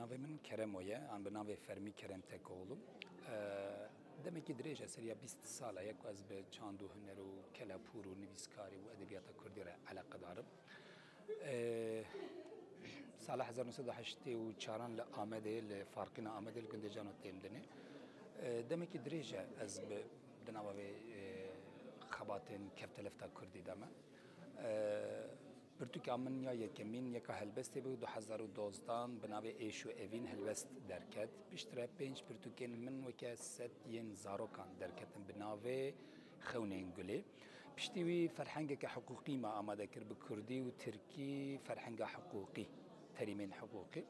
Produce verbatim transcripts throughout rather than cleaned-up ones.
Navê min Keremo ye, an bi navê fermî Kerem Tekoğlu. Eee, demekî dirêj e, seriya bîst sal e ku ez bi çand û huner û kelepûr û nivîskarî û edebiyata kurdî re eleqedar im. Eee, sala hezar neh sed û heştê û çaran li Amedê, li Farqîna Amedê, li gundê Cano têm dinê. Eee, demekî dirêj e ez bi, di nava vê, eee, xebatên kevtelefta kurdî de me. Eee, Pirtûka min ya yekemîn yeka helbestê bû, du hezar û dozdan, bi navê Êş û Evîn helbest derket. Piştre pênc pirtûkên min weke sed yên zarokan derketin bi navê Xewnên Gulê. Piştî wî ferhengeke hiqûqî me amade kir, bi kurdî û tirkî, ferhenga hiqûqî, terîmên hiqûqî.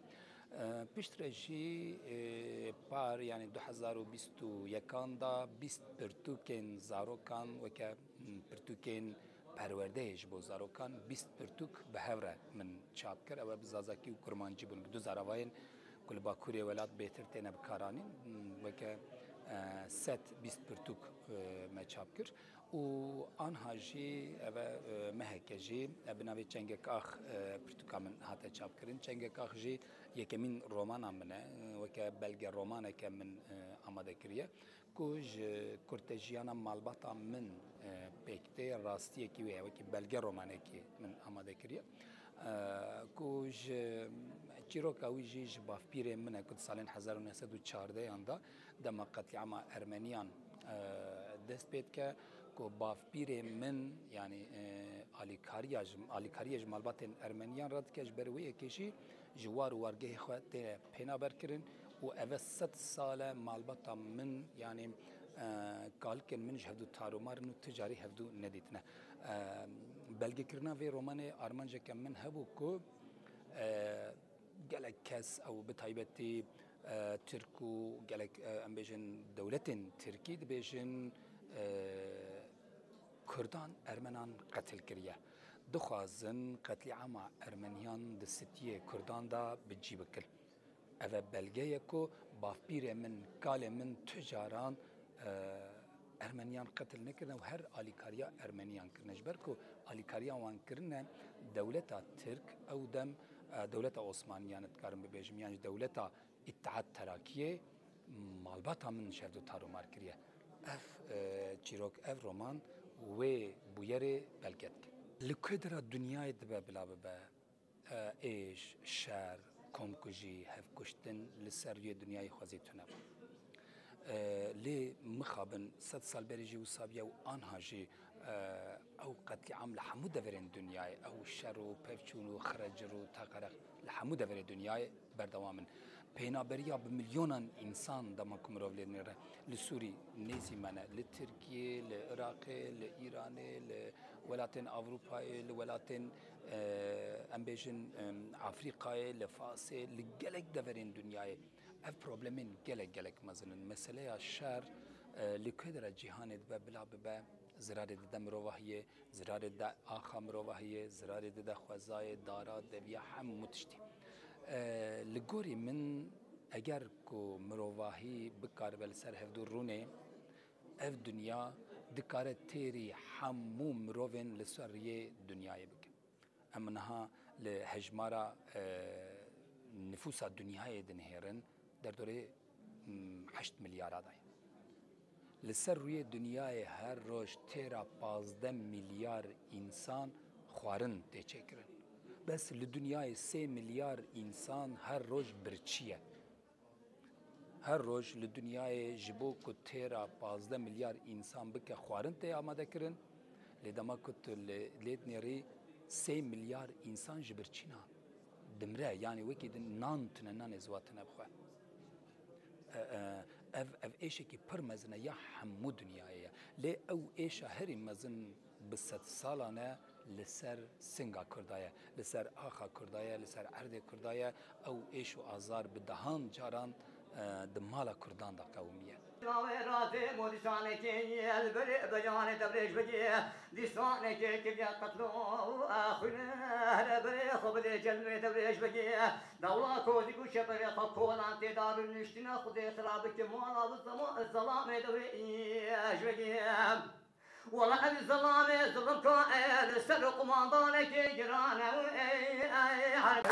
Eee, piştre jî, eee, par, yanî du hezar û bîst û yekan da bîst pirtûkên zarokan weke, m, pirtûkên perwerdeyê ji bo zarokan bîst pirtûk bi hev re min çap kir. Ew bi zazakî û kurmancî bûn. Bi du zaravayên ku li bakurê welat bêtir têne bikaranîn, weke, e, sed bîst pirtûk, e, me çap kir. Û anha jî ev e, e, meheke jî, e, bi navê Çengek Ax, e, pirtûka min hate çapkirin. Çengek Ax jî yekemîn romana min e, e, weke belge romaneke min, e, amade kiriye. Ku ji kurtejiyana malbata min, e, pêk tê, rastiyekî wê ye, wekî belge romanekî min amade kiriye. E, ku ji çîroka wî jî ji bavpîrê min e, ku di salên hezar û neh sed û çardeyan de dema qetlîama Ermeniyan, e, dest pê dike, ku bavpîrê min, yanî, e, alîkariya ji, alîkariya ji malbatên Ermeniyan re dike, ji ber wê yekê jî ji war û wargehê xwe tê pênaber kirin û ev e sed sal e malbata min, yanî, e, kalikên min ji hevdû tarûmar in û ti carî hevdû nedîtine. E, belgekirina vê romanê armanceke min hebû ku, e, gelek kes ew bi taybetî, e, Tirk û gelek, e, em bêjin dewletên Tirkî dibêjin, e, Kurdan Ermenan qetil kiriye. Dixwazin qetlîama Ermeniyan di sitiyê Kurdan de bi cî bikin. Ev e belge ye ku bavpîrê min, kalê min tu caran, e, Ermeniyan qetil nekirine û her alîkariya Ermeniyan kirine. Ji ber ku alîkariya wan kirine dewleta Tirk, ew dem, e, dewleta Osmaniyan dikarim bibêjim, yan jî dewleta Îttihat Terakiyê malbata min ji hevdû tarûmar kiriye. Ev, e, çîrok, ev roman wê bûyerê belge dike. Li ku dira dinyayê dibe bila bibe, e, êş, şer, komkujî, hevkuştin li ser rûyê dinyayê xwezî tune bû. E, lê mixabin sed sal berê jî wisa bûye û anha jî, e, ew qetlîam li hemû deverên dinyayê, ew şer û pevçûn û xrecir û teqereq li hemû deverê dinyayê berdewam in. Pênaberiya bi milyonan însan dema ku mirov lê dinêre, li Sûrî nêzî me ne, li Tirkiyê, li Iraqê, li Îranê, li welatên Ewropayê, li welatên, e, em bêjin, em, Afrîkayê, li Fasê, li gelek deverên dinyayê. Ev problemên gelek, gelek mezin in. Meseleya şer, e, li ku dira cîhanê dibe bila bibe, zirarê dide mirovahiyê, zirarê dide axa mirovahiyê, zirarê dide xwezayê, dara, deviya, hemû tiştî. E, li gorî min, eger ku mirovahî bikaribe li ser hevdû rûnê, ev dinya dikare têrî hemû mirovên li ser riyê dinyayê bike. Em niha li hejmara, e, nifûsa dinyayê dinihêrin, derdorê, m, heşt milyara de ye. Li ser rûyê dinyayê her roj têra pazdeh milyar însan xwarin tê çêkirin. Bes li dinyayê sê milyar însan her roj birçî ye. Her roj li dinyayê ji bo ku têra pazdeh milyar însan bike xwarin tê amadekirin, lê dema ku tu li, lê dinêrî sê milyar însan ji birçîna dimre, yanî wekî din nan tune, nanê ziwa tune bixwe. E, e, ev, ev êşekî pir mezin e ya hemû dinyayê ye. Lê ew êşa herî mezin bi sedsalan e li ser singa Kurda ye, li ser axa Kurda ye, li ser erdê Kurda ye. Ew êş û azar bi dehan caran, e, di mala Kurdan de qewimiye. Navê razê mo dîsanekê ye, li berê beyanê devrêj bigê. Dîsanekê kiriye qetlo û axwîne, li berê xwe bidê celmê devrêj bigê. Dewla kozî ku şeperê xwe kolan tê dar û niştine Xwedê xira bike mala bi zema-, zelamê devrê êj bigê. Wela ev zelamê zilim ka e, li ser qumandanekê giran e, ey, ey, her